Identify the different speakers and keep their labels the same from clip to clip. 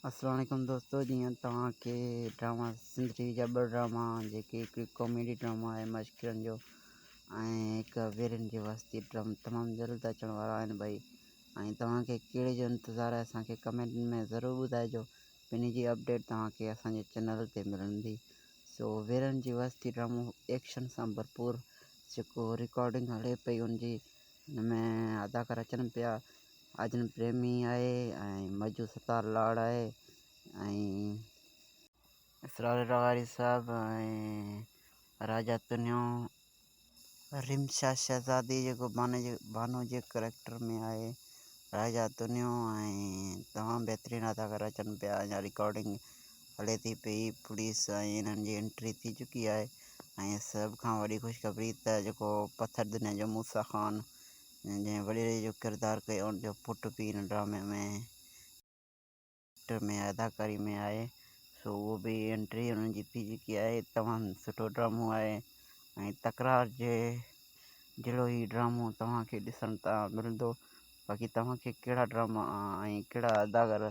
Speaker 1: السلام عليڪم دوستو جيئن توهان کي ڊراما سنڌ ٽي وي جا ٻه ڊراما جيڪي هڪ ڪاميڊي ڊرامو آهي مشڪرن جو ۽ هڪ ويرين جي وستي ڊرام تمام جلد اچڻ وارا آهن ڀائي ۽ توهان کي ڪهڙي جو انتظار آهي اسان کي ڪمينٽ ۾ ضرور ٻڌائجو ٻنهي جي اپڊيٽ توهان کي اسان جي چينل تي ملندي سو ويرن جي وستي ڊرامو ايڪشن سان ڀرپور جيڪو رڪارڊنگ هلي پئي ان جي ان ۾ اداڪار اچن پيا اجن پريمي آهي ۽ مجو ستار لاڙ آهي ۽ اسرار لغاري صاحب ۽ راجا تنيو رمشا شهزادي جيڪو باني جي بانو جي ڪريڪٽر ۾ آهي راجا تنيو ۽ تمام بهترين اداڪار اچن پيا اڃا رڪارڊنگ هلي ٿي پئي پوليس ۽ انهن جي انٽري ٿي چڪي آهي ۽ سڀ کان وڏي خوشخبري ته جيڪو پٿر دنيا جو موسيٰ خان جنهن وڏيري جو ڪردار ڪيو ان جو پٽ به ان ڊرامي ۾ ۾ اداڪاري ۾ آهي سو اهو به انٽري انهن جي ٿي چڪي آهي تمام سٺو ڊرامو آهي ۽ تڪرار جي جهڙو هي ڊرامو توهان کي ڏسڻ تان ملندو باقي توهان کي ڪهڙا ڊراما ۽ ڪهڙا اداڪار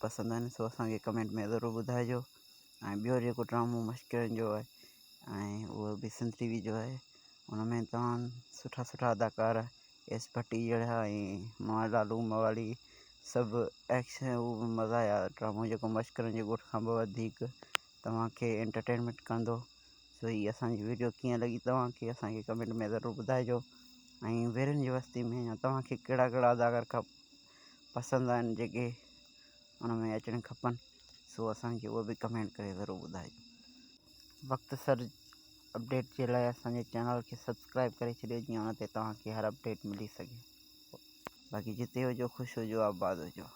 Speaker 1: پسند آهن سو اسان کي ڪمينٽ ۾ ضرور ٻڌائجو ۽ ٻيو جيڪو ڊرامو مشڪرن جو آهي ۽ اهو به سنڌ ٽي وي جو آهي ان ۾ تمام سٺا سٺا اداڪار ايس ڀٽي جهڙا ۽ مان لالو موالي سڀ ايڪشن اهو به مزا آيا ڊرامو جيڪو مشڪرن جي ڳوٺ کان به وڌيڪ توهان کي انٽرٽينمينٽ ڪندو سو هي اسان جي ويڊيو ڪيئن لڳي توهان کي اسان کي ڪمينٽ ۾ ضرور ٻڌائجو ۽ ويرن جي وستي ۾ توهان کي ڪهڙا ڪهڙا اداڪار کپ پسند آهن جيڪي ان ۾ اچڻ کپن سو اسان کي اهو به ڪمينٽ ڪري ضرور ٻڌائجو. وقت سر اپڊيٽ جي لاء اسان جي چينل کي سبسڪرائب ڪري ڇڏيو جيئن ان تي توهان کي هر اپڊيٽ ملي سگهي. باقي جتي هجو خوش هجو آباد هجو.